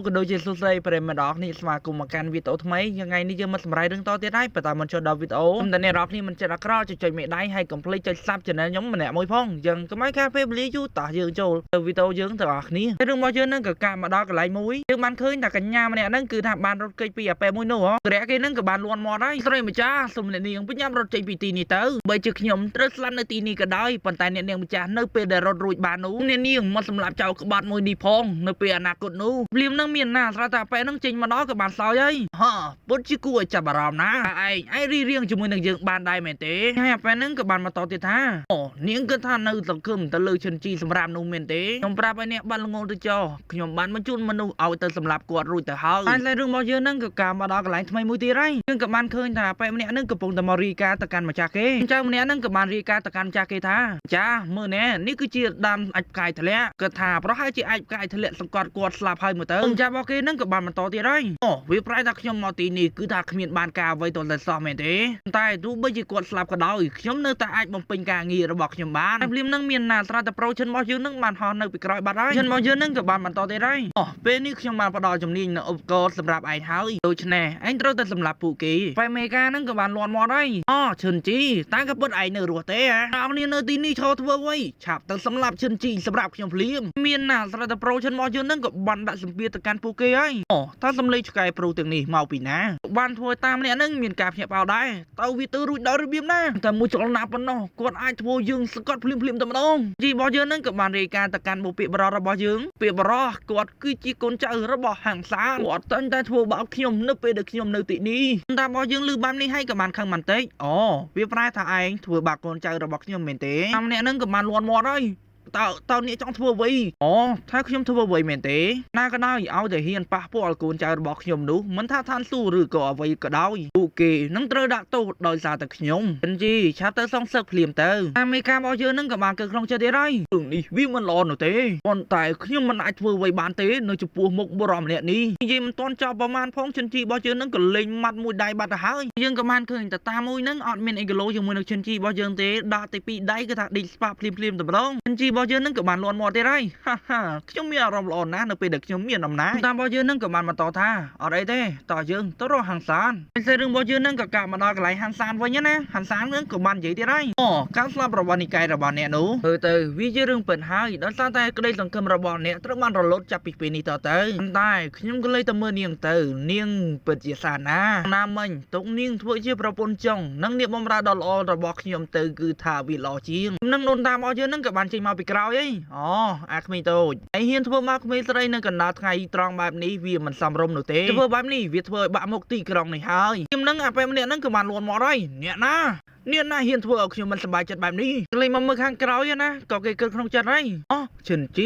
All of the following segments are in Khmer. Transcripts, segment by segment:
ក៏ដូចជាសួស្តីប្រិយមិត្តទាំងអស់គ្នាស្វាគមន៍មកកាន់វីដេអូថ្មីថ្ងៃនេះយើងមកសម្រាយរឿងតទៀតហើយបន្តមិនចូលដល់វីដេអូខ្ញុំតែអ្នកនរគ្នាមិនចិត្តអាក្រក់ចុចចុចមេដៃហើយកុំភ្លេចចុច Sub Channel ខ្ញុំម្នាក់មួយផងយើងកុំឲ្យខាតពេលវេលាយូរតោះយើងចូលទៅវីដេអូយើងទាំងអស់គ្នារឿងរបស់យើងនឹងក៏កាកមកដល់កន្លែងមួយយើងបានឃើញថាកញ្ញាម្នាក់ហ្នឹងគឺថាបានរត់គេចពីអាប៉ែមួយនោះហ៎ក្រែគេហ្នឹងក៏បានលួនមាត់ហើយស្រីម្ចាស់សូមអ្នកនាងប្រញាប់រត់ចេញពីទីនេះទៅបីជាខ្ញុំត្រូវស្លាប់នៅទីនេះក៏ដោយប៉ុន្តែអ្នកនាងម្ចាស់នៅពេលដែលរត់រួចបាននោះអ្នកនាងមកសម្លាប់ចៅក្បាត់មួយនេះផងនៅពេលអនាគតនោះភ្លាមនឹងមានណាស្រាប់តែអាប៉ែហ្នឹងចេញមកដល់ក៏បានសោយហើយហ៎ពុតជាគួរឲ្យចាប់អារម្មណ៍ណាឯងឯងរីរៀងជាមួយនឹងយើងបានដែរមែនទេហើយអាប៉ែហ្នឹងក៏បានមកតទៀតថាអូនាងគិតថានៅសង្ឃឹមទៅលើឈិនជីសម្រាប់នោះមែនទេខ្ញុំប្រាប់ឲ្យអ្នកបាត់ល្ងងទៅចោខ្ញុំបានបញ្ជូនមនុស្សឲ្យទៅសម្លាប់គាត់រួចទៅហើយតែរឿងរបស់យើងហ្នឹងក៏ការមកដល់កន្លែងថ្មីមួយទៀតហើយយើងក៏បានឃើញថាអាប៉ែម្នាក់ហ្នឹងកំពុងតែមករីការទៅកាន់ម្ចាស់គេចៅម្នាក់ហ្នឹងក៏បានរីការទៅកាន់ម្ចាស់គេថាចាមើលណែនេះគឺជាដើមអាចផ្កាយធ្លាក់គាត់ថាប្រហែលជាអាចផ្កាយធ្លាក់សង្កត់គាត់ស្លាប់ហើយមើលទៅម្ចាស់របស់គេហ្នឹងក៏បានបន្តទៀតហើយអូវាប្រែថាខ្ញុំមកទីនេះគឺថាគ្មានបានការអ្វីទល់តែសោះមែនទេតែទោះបីជាគាត់ស្លាប់ក៏ដោយខ្ញុំនៅតែអាចបំពេញការងាររបស់ខ្ញុំបានតែភ្លាមនឹងមានណាស្រាប់តែប្រូឈិនរបស់យើងនឹងបានហោះនៅពីក្រោយបាត់ហើយឈិនរបស់យើងនឹងក៏បានបន្តទៀតហើយអូពេលនេះខ្ញុំបានផ្ដល់ជំនាញនៅឧបករណ៍សម្រាប់ឯងហើយដូច្នេះឯងត្រូវតែសម្លាប់ពួកគេបែមេកានឹងក៏បានលន់មាត់ហើយអូឈិនជីតែក៏ពិតឯងនៅរស់ទេហ៎អ្នកនេះនៅទីនេះឈរធ្វើអ្វីឆាប់ទៅសម្លាប់ឈិនជីសម្រាប់ខ្ញុំភ្លាមមានណាស្រាប់តែប្រូឈិនរបស់យើងនឹងក៏បានដាក់សម្ពាធទៅកាន់ពួកគេហើយអូតើសំលេងឆ្កែប្រូទាំងនេះមកពីណាបានធ្វើតាមអ្នកនឹងមានការភ្ញាក់ផ្អើលដែរតើវាទៅរួចដល់របៀបណាតែមួយចលនាប៉ុណ្ណោះគាត់អាចធ្វើយើងសង្កត់ភ្លាមភ្លាមតែម្ដងជីរបស់យើងនឹងក៏បានរាយការណ៍ទៅកាន់បុព្វបុរសរបស់យើងពាក្យបរោះគាត់គឺជាកូនចៅរបស់ហាងសានគាត់តែងតែធ្វើបាបខ្ញុំនៅពេលដែលខ្ញុំនៅទីនេះតែរបស់យើងឮបែបនេះហើយក៏បានខឹងបន្តិចអូវាប្រែថាឯងធ្វើបាបកូនចៅរបស់ខ្ញុំមែនទេម្នាក់នឹងក៏បានលន់មាត់ហើយតើអ្នកចង់ធ្វើអ្វីអូថាខ្ញុំធ្វើអ្វីមែនទេណាក៏ដោយឲ្យតែហ៊ានប៉ះពាល់កូនចៅរបស់ខ្ញុំនោះមិនថាឋានសួគ៌ឬក៏អ្វីក៏ដោយពួកគេនឹងត្រូវដាក់ទោសដោយសារតែខ្ញុំចិនជីឆាប់ទៅសងសឹកភ្លាមទៅអាមេការបស់យើងនឹងក៏បានកើក្នុងចិត្តទៀតហើយរឿងនេះវាមិនល្អនោះទេប៉ុន្តែខ្ញុំមិនអាចធ្វើអ្វីបានទេនៅចំពោះមុខបុរសម្នាក់នេះនិយាយមិនទាន់ចប់ប្រមាណផងចិនជីរបស់យើងនឹងក៏លេងម៉ាត់មួយដៃបាត់ទៅហើយយើងក៏បានឃើញតែតាមមួយនឹងអត់មានអីគីឡូជាមួយនឹងចិនជីរបស់យើងទេដាក់តែពីរដៃគឺថាដេកស្បាក់ភ្លាមភ្លាមតែម្ដងចិនជីរបស់យើងនឹងក៏បានលន់មាត់ទៀតហើយហាហាខ្ញុំមានអារម្មណ៍ល្អណាស់នៅពេលដែលខ្ញុំមានអំណាចតាមរបស់យើងនឹងក៏បានបន្តថាអត់អីទេតោះយើងទៅរកហាងសានហើយរឿងរបស់យើងនឹងក៏កាក់មកដល់កន្លែងហាងសានវិញណាហាងសាននឹងក៏បាននិយាយទៀតហើយអូការស្លាប់របស់និកាយរបស់អ្នកនោះធ្វើទៅវាជារឿងពិតហើយដោយសារតែក្តីសង្ឃឹមរបស់អ្នកត្រូវបានរលត់ចាប់ពីពេលនេះតទៅប៉ុន្តែខ្ញុំក៏លេចទៅមើលនាងទៅនាងពិតជាសាណាណាមិញទុកនាងធ្វើជាប្រពន្ធចុងនិងនាងបំរើដ៏ល្អរបស់ខ្ញុំទៅគឺថាវាល្អជាងនឹងដូនតារបស់យើងនឹងក៏បានចេញមកពីក្រោយអីអូអាក្មេងតូចឯហ៊ានធ្វើមកក្មេងស្រីនៅកណ្ដាលថ្ងៃត្រង់បែបនេះវាមិនសមរម្យនោះទេធ្វើបែបនេះវាធ្វើឲ្យបាក់មុខទីក្រុងនេះហើយខ្ញុំនឹងអាពេលម្នាក់នឹងក៏បានលួនមកហើយអ្នកណាអ្នកណាហ៊ានធ្វើឲ្យខ្ញុំមិនសប្បាយចិត្តបែបនេះលេងមកមើលខាងក្រោយណាក៏គេគិតក្នុងចិត្តហើយអូឈិនជ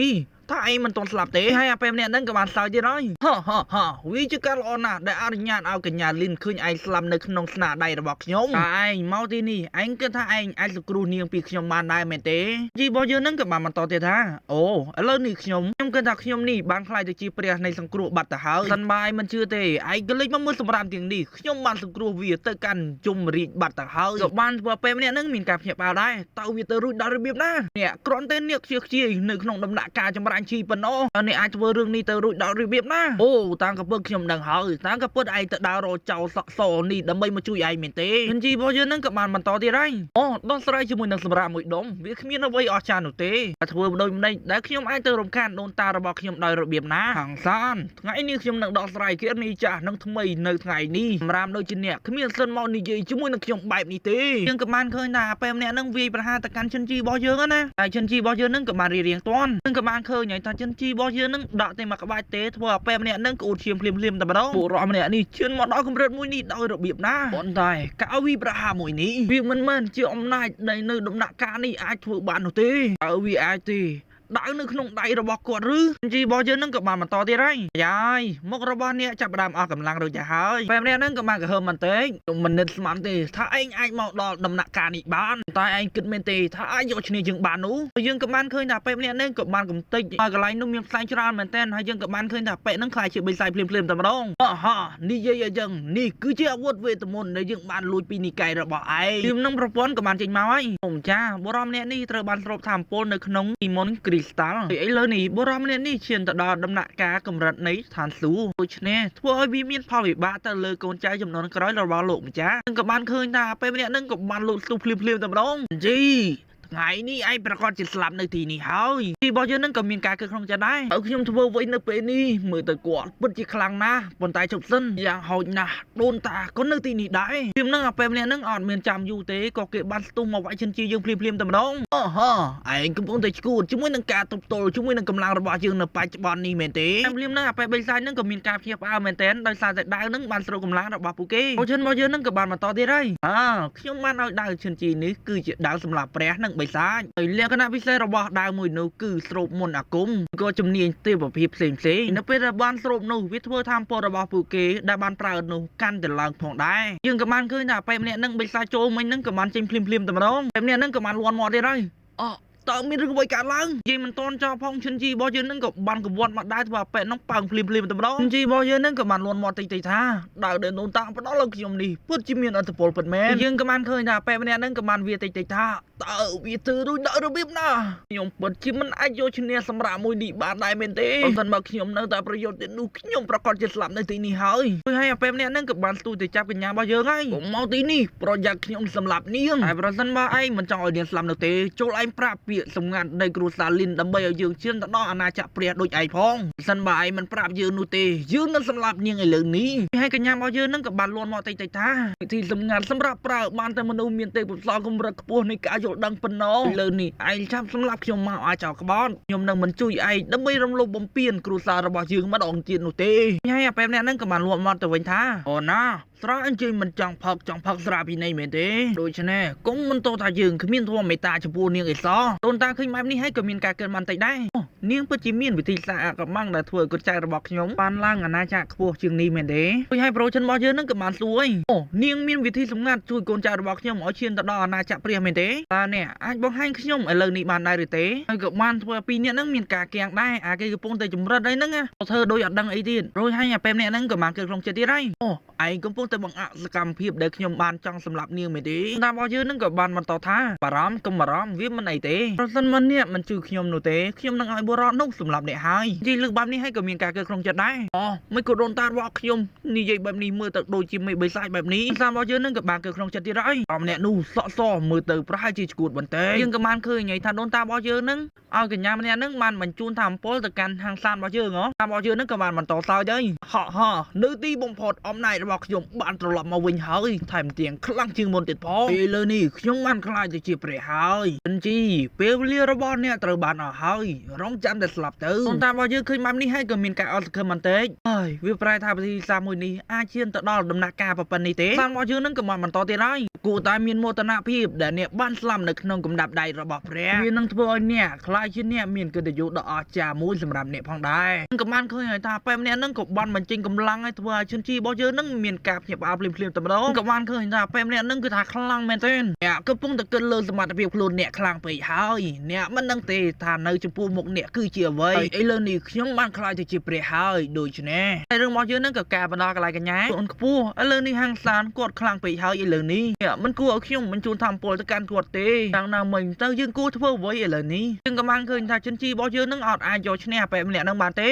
ីថាឯងមិនទាន់ស្លាប់ទេហើយអាពេលម្នាក់ហ្នឹងក៏បានសើចទៀតហើយហ៎ហ៎ហ៎វាជាការល្អណាស់ដែលអនុញ្ញាតឲ្យកញ្ញាលីនឃើញឯងស្លាប់នៅក្នុងស្នាដៃរបស់ខ្ញុំតែឯងមកទីនេះឯងគិតថាឯងអាចសង្គ្រោះនាងពីខ្ញុំបានដែរមែនទេជីរបស់យើងហ្នឹងក៏បានបន្តទៀតថាអូឥឡូវនេះខ្ញុំគិតថាខ្ញុំនេះបានក្លាយទៅជាព្រះនៃសង្គ្រោះបាត់ទៅហើយសិនបាយមិនជឿទេឯងក៏លេចមកមើលសម្រាមទាំងនេះខ្ញុំបានសង្គ្រោះវាទៅកាន់ជុំរាជបាត់ទៅហើយក៏បានធ្វើពេលម្នាក់ហ្នឹងមានការភ្ញាក់ផ្អើលដែរតើវាទៅរួចដល់របៀបណាអ្នកគ្រាន់តែអ្នកខ្ជិះខ្ជាយនៅក្នុងដំណាក់កាលចម្រាញ់ជីប៉ុណ្ណោះអ្នកអាចធ្វើរឿងនេះទៅរួចដល់របៀបណាអូតាមកពើខ្ញុំដឹងហើយតាមកពើឯងទៅដើររកចៅសក់សនេះដើម្បីមកជួយឯងមែនទេជីរបស់យើងនឹងក៏បានបន្តទៀតហើយអូដោះស្រាយជាមួយនឹងសម្រាប់មួយដុំវាគ្មានអ្វីអស្ចារ្យនោះទេតែធ្វើដូចម្ដេចដែលខ្ញុំអាចទៅរំខានដូនតារបស់ខ្ញុំដោយរបៀបណាហាងសានថ្ងៃនេះខ្ញុំនឹងដោះស្រាយគណនីចាស់និងថ្មីនៅថ្ងៃនេះសម្រាប់ដូចជាអ្នកគ្មានសិនមកនិយាយជាមួយនឹងខ្ញុំបែបនេះទេយើងក៏បានឃើញថាពេលម្នាក់នឹងវាយប្រហារទៅកាន់ឈិនជីរបស់យើងណាតែឈិនជីរបស់យើងនឹងក៏បានរៀងតាន់នឹងក៏បានឃើញហើយថាឈិនជីរបស់យើងនឹងដាក់តែមកក្បាច់ទេធ្វើឲ្យពេលម្នាក់នឹងក្អួតឈាមភ្លាមភ្លាមតែម្ដងពួករកម្នាក់នេះឈានមកដល់កម្រិតមួយនេះដោយរបៀបណាប៉ុន្តែការវាយប្រហារមួយនេះវាមិនមែនជាអំណាចដែលនៅដំណាក់កាលនេះអាចធ្វើបាននោះទេតើវាអាចទេដៅនៅក្នុងដៃរបស់គាត់ឬជីរបស់យើងនឹងក៏បានបន្តទៀតហើយយាយមុខរបស់អ្នកចាប់ផ្ដើមអស់កម្លាំងរួចទៅហើយពេលម្នាក់នឹងក៏បានក្រហើមបន្តិចខ្ញុំមិននឹកស្មានទេថាឯងអាចមកដល់ដំណាក់កាលនេះបានតែឯងគិតមែនទេថាអាចយកឈ្នះយើងបាននោះយើងក៏បានឃើញថាពេលម្នាក់នឹងក៏បានកំទេចហើយកន្លែងនោះមានផ្សែងច្រើនមែនទែនហើយយើងក៏បានឃើញថាពេលនឹងខ្លាចជាបិសាចភ្លាមៗតែម្ដងអហនិយាយឲ្យចឹងនេះគឺជាអាវុធវេទមន្តដែលយើងបានលួចពីនិកាយរបស់ឯងនឹងប្រព័ន្ធក៏បានចេញមកហើយអូម្ចាស់បុរសម្នាក់នេះត្រូវបានស្រូបថាមពលនៅក្នុងទីមុនគ្រី ស្តាល់ឥឡូវនេះបុរសម្នាក់នេះឈានទៅដល់ដំណាក់កាលកម្រិតនៃឋានសួគ៌ដូច្នេះធ្វើឲ្យវាមានផលវិបាកទៅលើកូនចៅចំនួនក្រោយរបស់លោកម្ចាស់នឹងក៏បានឃើញថាពេលម្នាក់នឹងក៏បានលូតស្ទុះភ្លាមៗតែម្ដងជីថ្ងៃនេះឯងប្រកាសជាស្លាប់នៅទីនេះហើយទីរបស់យើងនឹងក៏មានការគិតក្នុងចិត្តដែរឲ្យខ្ញុំធ្វើវិញនៅពេលនេះមើលទៅគាត់ពិតជាខ្លាំងណាស់ប៉ុន្តែជប់សិនយ៉ាងហោចណាស់ដូនតាក៏នៅទីនេះដែរពីនឹងអាពេលម្នាក់នឹងអត់មានចាំយូរទេក៏គេបានស្ទុះមកវាយឈិនជាយើងភ្លាមៗតែម្ដងអូហ៎ឯងកំពុងតែឈួតជាមួយនឹងការទប់ទល់ជាមួយនឹងកម្លាំងរបស់យើងនៅបច្ចុប្បន្ននេះមែនទេភ្លាមនឹងអាពេលបិសាចនឹងក៏មានការភ្ញាក់ផ្អើលមែនទែនដោយសារតែដាវនឹងបានស្រូបកម្លាំងរបស់ពួកគេអូឈិនរបស់យើងនឹងក៏បានបន្តទៀតហើយអើខ្ញុំបានឲ្យដាវឈិនជីនេះគឺជាដាវសម្រាប់ព្រះនិងបិសាចហើយលក្ខណៈពិសេសរបស់ដាវមួយនោះគឺស្រូបមន្តអាគមក៏ជំនាញទេវភាពផ្សេងផ្សេងនៅពេលដែលបានស្រូបនោះវាធ្វើធម្មពលរបស់ពួកគេដែលបានប្រើនោះកាន់តែឡើងផងដែរយើងក៏បានឃើញថាពេលម្នាក់នឹងបិសាចចូលមិញនឹងក៏បានចេញភ្លាមភ្លាមតែម្ដងពេលម្នាក់នឹងក៏បានលន់មាត់ទៀតហើយអូតើមានរឿងអ្វីកើតឡើងនិយាយមិនតន់ចោលផងឈិនជីរបស់យើងនឹងក៏បានកវត្តមកដែរធ្វើអាប៉ែនោះប៉ើងភ្លាមភ្លាមតែម្ដងឈិនជីរបស់យើងនឹងក៏បានលន់មាត់តិចតិចថាដើរដើរដូនតាផ្ដល់ឲ្យខ្ញុំនេះពិតជាមានអត្ថពលពិតមែនយើងក៏បានឃើញថាអាប៉ែម្នាក់នឹងក៏បានវាតិចតិចថាតើវាធ្វើរួចដល់របៀបណាខ្ញុំពិតជាមិនអាចយកឈ្នះសម្រាប់មួយនេះបានដែរមែនទេបើមិនមកខ្ញុំនៅតែប្រយុទ្ធទៀតនោះខ្ញុំប្រកាសជាស្លាប់នៅទីនេះហើយហើយអាប៉ែម្នាក់នឹងក៏បានស្ទូចទៅចាប់កញ្ញារបស់យើងហើយកុំមកទីនេះប្រយ័ត្នខ្ញុំសម្លាប់នាងហើយប្រសិនបើឯងមិនចង់ឲ្យនាងស្លាប់នោះទេចូលឯងប្រាប់ពាក្យសម្ងាត់នៃគ្រួសារលីនដើម្បីឲ្យយើងឈានទៅដល់អាណាចក្រព្រះដូចឯងផងប្រសិនបើឯងមិនប្រាប់យើងនោះទេយើងនឹងសម្លាប់នាងឥឡូវនេះហើយកញ្ញារបស់យើងនឹងក៏បានលន់មកតិចតិចថាវិធីសម្ងាត់សម្រាប់ប្រើបានតែមនុស្សមានទេពកោសល្យកម្រិតខ្ពស់នៃការយល់ដឹងប៉ុណ្ណោះលើនេះឯងចាប់សម្លាប់ខ្ញុំមកអាចចោលក្បត់ខ្ញុំនឹងមិនជួយឯងដើម្បីរំលោភបំពានគ្រួសាររបស់យើងម្ដងទៀតនោះទេហើយអាប៉ែម្នាក់នឹងក៏បានលក់មកទៅវិញថាអូណាស្រះអញ្ជើញមិនចង់ផឹកចង់ផឹកស្រាពីនៃមែនទេដូច្នេះគុំមិនតថាយើងគ្មានធម៌មេត្តាចំពោះនាងអីសោះដូនតាឃើញបែបនេះហើយក៏មានការកិនបានតិចដែរនាងពិតជាមានវិធីសាស្ត្រអាកំបាំងដែលធ្វើឲ្យកូនចៅរបស់ខ្ញុំបានឡើងអាណាចក្រខ្ពស់ជាងនេះមែនទេដូចឲ្យប្រូចិនរបស់យើងនឹងក៏បានសួរអូនាងមានវិធីសម្ងាត់ជួយកូនចៅរបស់ខ្ញុំឲ្យឈានទៅដល់អាណាចក្រព្រះមែនទេតើអ្នកអាចបង្ហាញខ្ញុំឥឡូវនេះបានដែរឬទេហើយក៏បានធ្វើឲ្យពីរអ្នកនឹងមានការគាំងដែរអាគេកំពុងតែចម្រិតអីហ្នឹងធ្វើដូចអត់ដឹងអីទៀតរួចហើយអាពេលអ្នកហ្នឹងក៏បានគិតក្នុងចិត្តទៀតហើយអូឯងកំពុងតែបង្អាក់សកម្មភាពដែលខ្ញុំបានចង់សម្លាប់នាងមែនទេតាមរបស់យើងនឹងក៏បានបន្តថាបារម្ភកុំបារម្ភវាមិនអីទេប្រសិនមកអ្នកមិនជួយខ្ញុំនោះទេខ្ញុំនឹងឲ្យបុរសនោះសម្លាប់អ្នកហើយនិយាយលើកបែបនេះហើយក៏មានការគិតក្នុងចិត្តដែរអូមិនក៏ដូនតារបស់ខ្ញុំនិយាយបែបនេះមើលទៅដូចជាមេបិសាចបែបនេះតាមរបស់យើងនឹងក៏បានគិតក្នុងចិត្តទៀតហើយអម្នាក់នោះសក់សមើលទៅប្រហែលជាឈួតបន្តិចយើងក៏បានឃើញថាដូនតារបស់យើងនឹងឲ្យកញ្ញាម្នាក់នឹងបានបញ្ជូនធម្មពលទៅកាន់ហាងសានរបស់យើងហ៎តាមរបស់យើងនឹងក៏បានបន្តសើចហើយហក់ហនៅទីបំផុតអំណាចរបស់ខ្ញុំបានត្រឡប់មកវិញហើយថែមទាំងខ្លាំងជាងមុនទៀតផងពេលលើនេះខ្ញុំបានក្លាយទៅជាព្រះហើយអិនជីពេលវេលារបស់អ្នកត្រូវបានអស់ហើយរងចាំតែស្លាប់ទៅតាមរបស់យើងឃើញបែបនេះហើយក៏មានការអត់សង្ឃឹមបន្តិចហើយវាប្រែថាវិធីសាស្ត្រមួយនេះអាចឈានទៅដល់ដំណាក់កាលប៉ុណ្នេះទេតាមរបស់យើងនឹងក៏បានបន្តទៀតហើយគួរតែមានមោទនភាពដែលអ្នកបានស្លាប់នៅក្នុងកំដាប់ដៃរបស់ព្រះវានឹងធ្វើឲ្យអ្នកក្លាយជាអ្នកមានកិត្តិយសដ៏អស្ចារ្យមួយសម្រាប់អ្នកផងដែរក៏បានឃើញហើយថាពេលម្នាក់នឹងក៏បានបញ្ចេញកម្លាំងឲ្យធ្វើឲ្យឈិនជីរបស់យើងនឹងមានការភ្ញាក់ផ្អើលភ្លាមៗតែម្ដងក៏បានឃើញថាពេលម្នាក់នឹងគឺថាខ្លាំងមែនទែនអ្នកកំពុងតែគិតលើសមត្ថភាពខ្លួនអ្នកខ្លាំងពេកហើយអ្នកមិនដឹងទេថានៅចំពោះមុខអ្នកគឺជាអ្វីឥឡូវនេះខ្ញុំបានក្លាយទៅជាព្រះហើយដូច្នេះហើយរឿងរបស់យើងនឹងក៏ការបណ្ដោះកន្លែងកញ្ញាអូនខ្ពស់ឥឡូវនេះហាងសានគាត់ខ្លាំងពេកហើយឥឡូវនេះមិនគួរឲ្យខ្ញុំបញ្ជូនធម្មពលទៅកាន់គាត់ទេយ៉ាងណាមិញតើយើងគួរធ្វើអ្វីឥឡូវនេះយើងក៏បានឃើញថាចិនជីរបស់យើងនឹងអត់អាចយកឈ្នះអាប៉ែម្នាក់នឹងបានទេ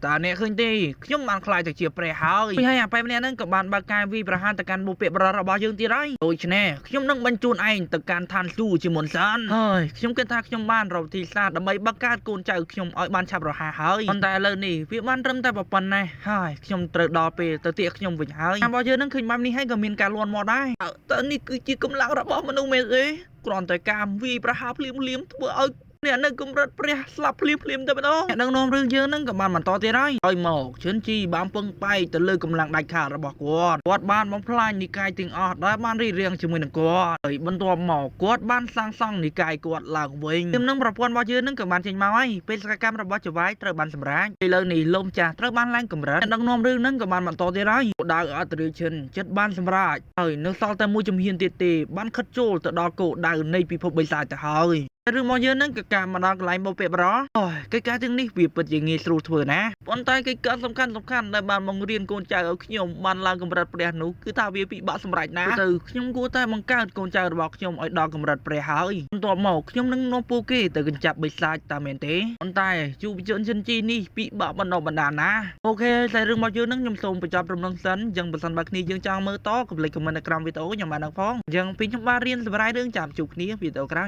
តើអ្នកឃើញទេខ្ញុំបានក្លាយទៅជាព្រះហើយហើយអាប៉ែម្នាក់នឹងក៏បានបើកការវាយប្រហារទៅកាន់បុព្វបុរសរបស់យើងទៀតហើយដូច្នេះខ្ញុំនឹងបញ្ជូនឯងទៅកាន់ឋានសួគ៌ជាមុនសិនហើយខ្ញុំគិតថាខ្ញុំបានរកវិធីសាស្ត្រដើម្បីបង្កើតកូនចៅខ្ញុំឲ្យបានឆាប់រហ័សហើយប៉ុន្តែឥឡូវនេះវាបានត្រឹមតែប៉ុណ្ណេះហើយខ្ញុំត្រូវដល់ពេលទៅទៀកខ្ញុំវិញហើយតាមរបស់យើងនឹងឃើញបែបនេះហើយក៏មានការលន់មកដែរតើនេះគឺជាកម្លាំងរបស់មនុស្សមែនទេគ្រាន់តែការវាយប្រហារភ្លាមៗធ្វើឲ្យអ្នកនៅកម្រិតព្រះស្លាប់ភ្លាមៗតែម្ដងអ្នកដឹកនាំរឿងយើងនឹងក៏បានបន្តទៀតហើយហើយមកឈិនជីបានពឹងបែកទៅលើកម្លាំងដាច់ខាតរបស់គាត់គាត់បានបំផ្លាញនិកាយទាំងអស់ដែលបានរៀបរៀងជាមួយនឹងគាត់ហើយបន្ទាប់មកគាត់បានសាងសង់និកាយគាត់ឡើងវិញនឹងប្រព័ន្ធរបស់យើងនឹងក៏បានចេញមកហើយបេសកកម្មរបស់ចៅហ្វាយត្រូវបានសម្រេចឥឡូវនេះលោមចាស់ត្រូវបានឡើងកម្រិតអ្នកដឹកនាំរឿងនឹងក៏បានបន្តទៀតហើយដៅអត្តរិឈិនចិត្តបានសម្រេចហើយនៅសល់តែមួយជំហានទៀតទេបានខិតចូលទៅដល់គោលដៅនៃពិភពបិសាចទៅហើយ រឿងរបស់យើងហ្នឹងគឺការមកដល់កន្លែងបោកពាក្យបរោអូយកិច្ចការទាំងនេះវាពិតជាងាយស្រួលធ្វើណាស់ប៉ុន្តែកិច្ចការសំខាន់សំខាន់ដែលបានបង្រៀនកូនចៅឲ្យខ្ញុំបានឡើងកម្រិតព្រះនោះគឺថាវាពិបាកសម្រេចណាស់ទៅខ្ញុំគួរតែបង្កើតកូនចៅរបស់ខ្ញុំឲ្យដល់កម្រិតព្រះហើយបន្ទាប់មកខ្ញុំនឹងនាំពួកគេទៅកញ្ចាប់បិសាចតាមមែនទេប៉ុន្តែយុវជនចិនជីនេះពិបាកបណ្ដោះបណ្ដាលណាស់OK តែរឿងរបស់យើងនឹងខ្ញុំសូមបញ្ចប់រំលងសិនអញ្ចឹងបើសិនបើគ្នាយើងចង់មើលតកុំភ្លេច comment នៅក្រោមវីដេអូខ្ញុំបានដឹងផងអញ្ចឹងពីខ្ញុំបានរៀនសម្រាប់រឿងចាំជួបគ្នាវីដេអូក្រោយ។